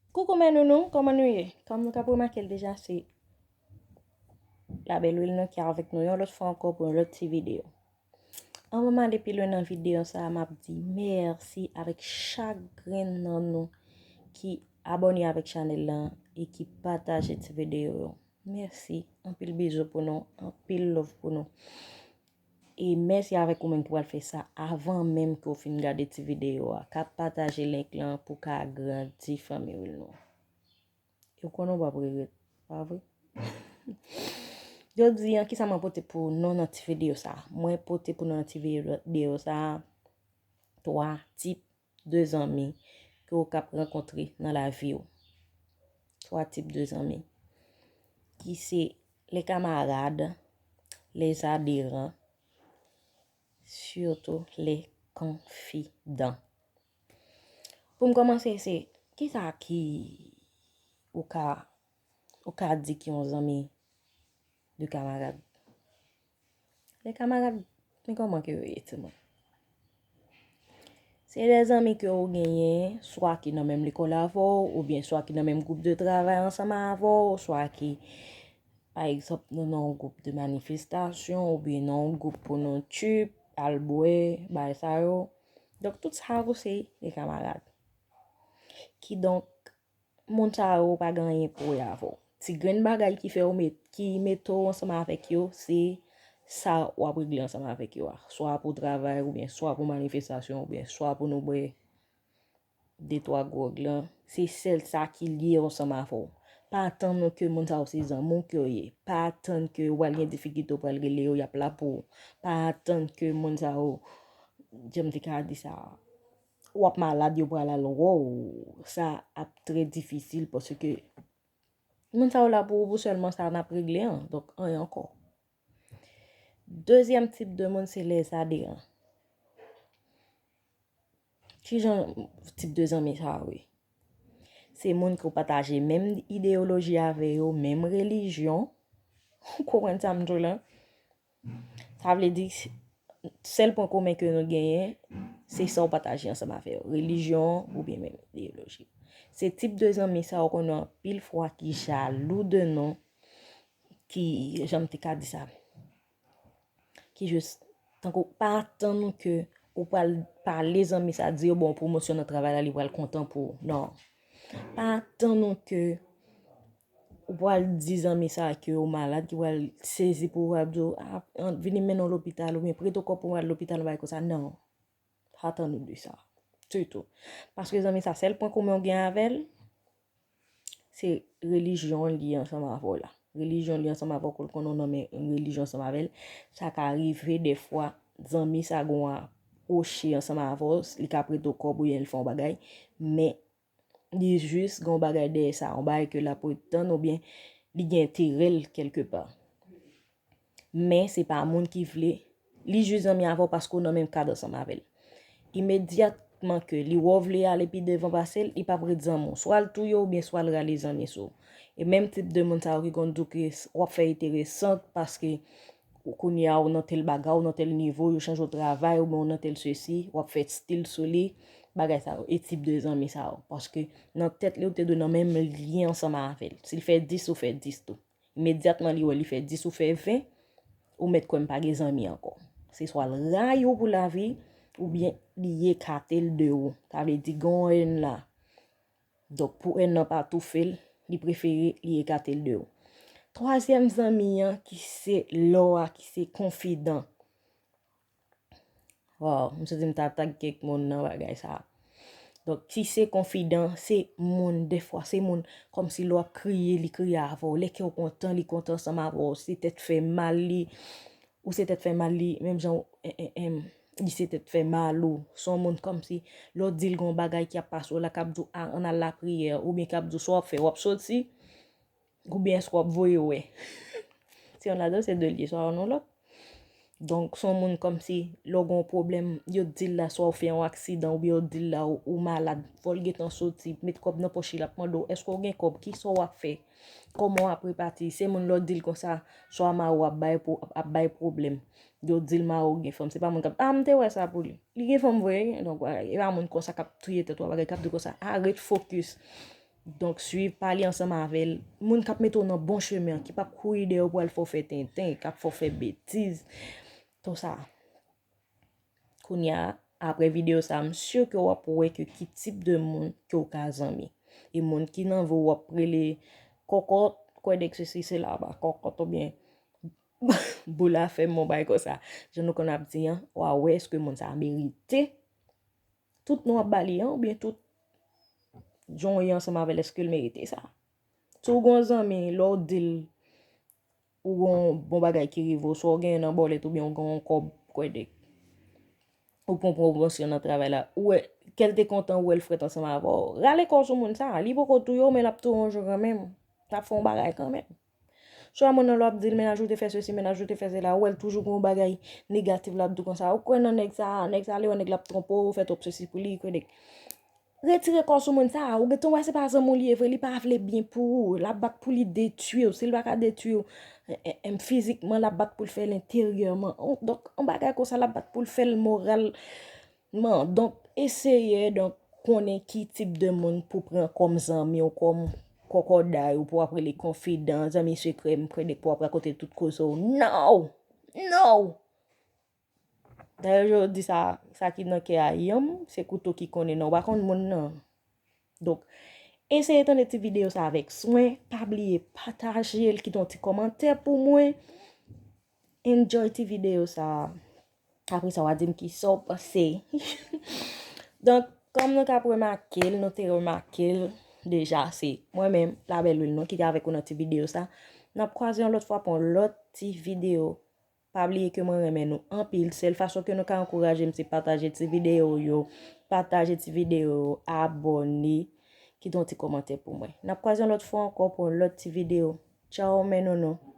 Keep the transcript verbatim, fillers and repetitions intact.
Koukou mè nounou, kòman nou ye? Kòm nou k ap remake l deja, se Labèl Wil nou ki avèk nou yon lòt fwa ankò pou yon lòt ti videyo. Anvan m ale pi lwen nan videyo sa a, m ap di mèsi avèk chak grenn nan nou ki abòne avèk chanèl lan e ki pataje ti videyo yo. Mèsi, anpil bizou pou nou, anpil love pou nou. E mèsi avèk ou menm ki pral fè sa avan menm ke w fin gade ti videyo a. Ka pataje link lan pou ka agrandi fanmi Wil nou. E w konnen w p ap regrèt, pa vre? Jodi a, kisa mwen pote pou nou nan ti videyo sa a? Mwen pote pou nou nan ti videyo sa a, twa tip de zanmi ke w k ap rankontre nan lavi w. Twa tip de zanmi, ki se les camarades, les adhérents, surtout les confidents. Pou m kòmanse, se kisa ki ou ka, ou ka di ki yon zanmi de kamarad? Les camarades, men kòman ke yo ye, timoun? Se de zanmi ke ou genyen, swa ki nan menm lekòl avè w, oubyen swa ki nan menm gwoup de travay ansanm avè w, swa ki, pa egzanp, nou nan yon gwoup de manifestasyon, oubyen nan yon gwoup pou nou tchip, al bwè, bagay sa yo. Donk, tout sa yo se de kamarad. Kidonk, moun sa yo pa gen anyen pou wè avè w. Ti grenn bagay ki fè w met, ki mete w ansanm avèk yo, se sa w ap regle ansanm avèk yo a. Swa pou travay, oubyen swa pou manifestasyon, oubyen swa pou nou bwè de twa gwòg lan. Se sèl sa ki lye w ansanm avè w. Pa tann ke moun sa yo se zanmi w ke yo ye. Pa tann ke w pral gen difikilte, w pral rele yo, y ap la pou ou. Pa tann ke moun sa yo, jan m te ka di sa, w ap malad, yo pral al wè w. Sa ap trè difisil paske moun sa yo la pou ou pou sèlman sa n ap regle an. Donk, anyen ankò. Dezyèm tip de moun, se les adhérents. Ki jan tip de zanmi sa yo ye? Se moun ke w pataje menm ideyoloji avè yo, menm relijyon. Ou konprann sa m di w la? Sa vle di, sèl pwen komen ke nou genyen, se sa w pataje ansanm avè yo, relijyon oubyen menm ideyoloji. Se tip de zanmi sa yo konnen anpil fwa ki jalou de nou, ki, jan m te ka di sa, ki jis, tankou pa tann ke ou pral pale zanmi sa, di yo bon pwomosyon nan travay la, li pral kontan pou ou. Non. Pa tann ke ou pral di zanmi sa ke ou malad, ki pral sezi pou ou, ap di w, "Ah, an, vini m mennen w lopital," oubyen, "Prete w kòb pou m al lopital," yon bagay konsa. Non. Pa tann ou di sa. Ditou. Paske zanmi sa, sèl pwen komen w gen avè l, se relijyon li ansanm avè w la. Relijyon li ansanm avè w, ke l konnen w nan men relijyon ansanm avè l. Sa ka rive dèfwa, zanmi sa gen yon apwoche ansanm avè w, li ka prete w kòb oubyen l fè yon bagay, men li jis gen yon bagay dèyè sa, yon bagay ke l ap ret tann oubyen li gen enterè l kèlkepa. Men se pa moun ki vle, li jis zanmi avè w paske w nan menm kad ansanm avè l. Imedyatman ke li wè w vle ale pi devan pase l, li p ap ret zanmi w. Swa l touye w oubyen swa l rale zanmi sou ou. E menm tip de moun sa yo ki konn di w ke s-, w ap fè enteresan paske ou kounye a ou nan tèl bagay, ou nan tèl nivo, yo chanje w travay, oubyen ou nan tèl sesi, w ap fè stil sou li, bagay sa yo, e tip de zanmi sa yo. Paske nan tèt li, ou te dwe nan menm lyen ansanm avè l. Si l fè dis, ou fè dis tou. Imedyatman li wè li fè dis, ou fè ven, ou mèt kwè m pa gen zanmi ankò. Se swa l rayi w pou lavi, oubyen li ekate l de ou. Sa vle di gen yon èn la. Donk, pou èn nan pa toufe l, li prefere li ekate l de ou. Twazyèm zanmi an, ki se lò a, ki se konfidan. Waw, m santi m ta tag kèk moun nan bagay sa. Donk, ki se konfidan, se moun, dèfwa, se moun, kòmsi lè w ap kriye, li kriye avè w. Lè kè w kontan, li kontan ansanm avè w. Se tèt fè mal, li, ou se tèt fè mal, li, menm jan, em, em, em, li se tèt fè mal ou. Se yon moun kòmsi, lè w di l gen yon bagay ki ap pase w la, k ap di w, "A, ann al lapriyè," oubyen k ap di w, "Sa w ap fè, w ap soti, oubyen èske w ap voye wè?" Se yonn ladan, se de l ye, swa youn ou lòt. Donk, se yon moun kòmsi, lè w gen yon pwoblèm, yo di l la, swa w fè yon aksidan, oubyen yo di l la, ou, ou malad, fò l gentan soti, met kòb nan pòch li, l ap mande w, "Èske w gen kòb? Kisa w ap fè? Kòman w ap repati?" Se moun lè w di l konsa, swa mari w ap bay pwo-, ap, ap bay pwoblèm. Yo di l mari w gen fanm. Se pa moun k ap, "A, m te wè sa pou li. Li gen fanm vre, wi." Donk, e pa moun konsa k ap touye tèt ou a bagay, k ap di konsa, "A, ret fokis." Donk, swiv, pale ansanm avè l. Moun k ap mete w nan bon chemen an, ki p ap kouri dèyè w pou al fè w fè tenten, k ap fè w fè betiz. Tout sa. Kounye a, apre videyo sa, m si ke w ap wè ke ki tip de moun ke w ka zanmi. E moun ki nan vi w, w ap rele kòkòt, kwèdèk sesi sela, ba kòkòt oubyen boul afè m, yon bagay konsa. Jan nou konn ap di an, w a wè èske moun sa a merite tout non w ap ba li an, oubyen tout jan w ye ansanm avè l, èske l merite sa. Si w gen yon zanmi, lè w di l ou gen yon bon bagay ki rive w, swa w genyen nan bòlèt oubyen w gen yon kòb, kwèdèk, ou pran pwomosyon nan travay la, ou wè, kè l te kontan, ou wè l frèt ansanm avè w, rale kò w sou moun sa a. Li poko touye w, men l ap touye w yon jou kanmenm. L ap fè yon bagay kanmenm. Swa moun nan lè w ap di l, mennaj ou te fè sesi, mennaj ou te fè sela, ou wè l toujou gen yon bagay negatif l ap di w konsa. Ou kwè nan nèg sa a, nèg sa a, li wè nèg la ap twonpe w, ou fè twòp sesi pou li, kwèdèk. Retire kò w sou moun sa a. Ou gentan wè se pa zanmi w li ye vre, li pa vle byen pou ou. L ap bat pou li detwi w. Si l pa ka detwi w, e, e, em, fizikman, l ap bat pou l fè l enteryèman. Ou, donk, yon bagay konsa, l ap bat pou l fè l moralman. Donk, eseye, donk, konnen ki tip de moun pou pran kòm zanmi w, kòm kòkòday ou, pou w ap rele konfidan, zanmi sekrè, m kwèdèk pou w ap rakonte tout koze w. No! No! Dayè, yo di sa, sa ki nan kè a yanm, se kouto ki konnen non, w pa konn moun nan. Donk, eseye tande ti videyo sa avèk swen, pa bliye pataje l, kite yon ti kòmantè pou mwen. Enjoy ti videyo sa. Apre sa, w a di m kisa w panse. Donk, kòm nou t ap remake l, nou te remake l deja, se mwen menm, Labèl Lwil, non, ki te avèk ou nan ti videyo sa. N ap kwaze yon lòt fwa pou yon lòt ti videyo. Pa bliye ke mwen renmen nou anpil. Sèl fason ke nou ka ankouraje m, se pataje ti videyo yo. Pataje ti videyo yo, abòne, kite yon ti kòmantè pou mwen. N ap kwaze yon lòt fwa ankò pou yon lòt ti videyo. Tchaw, men nou nou.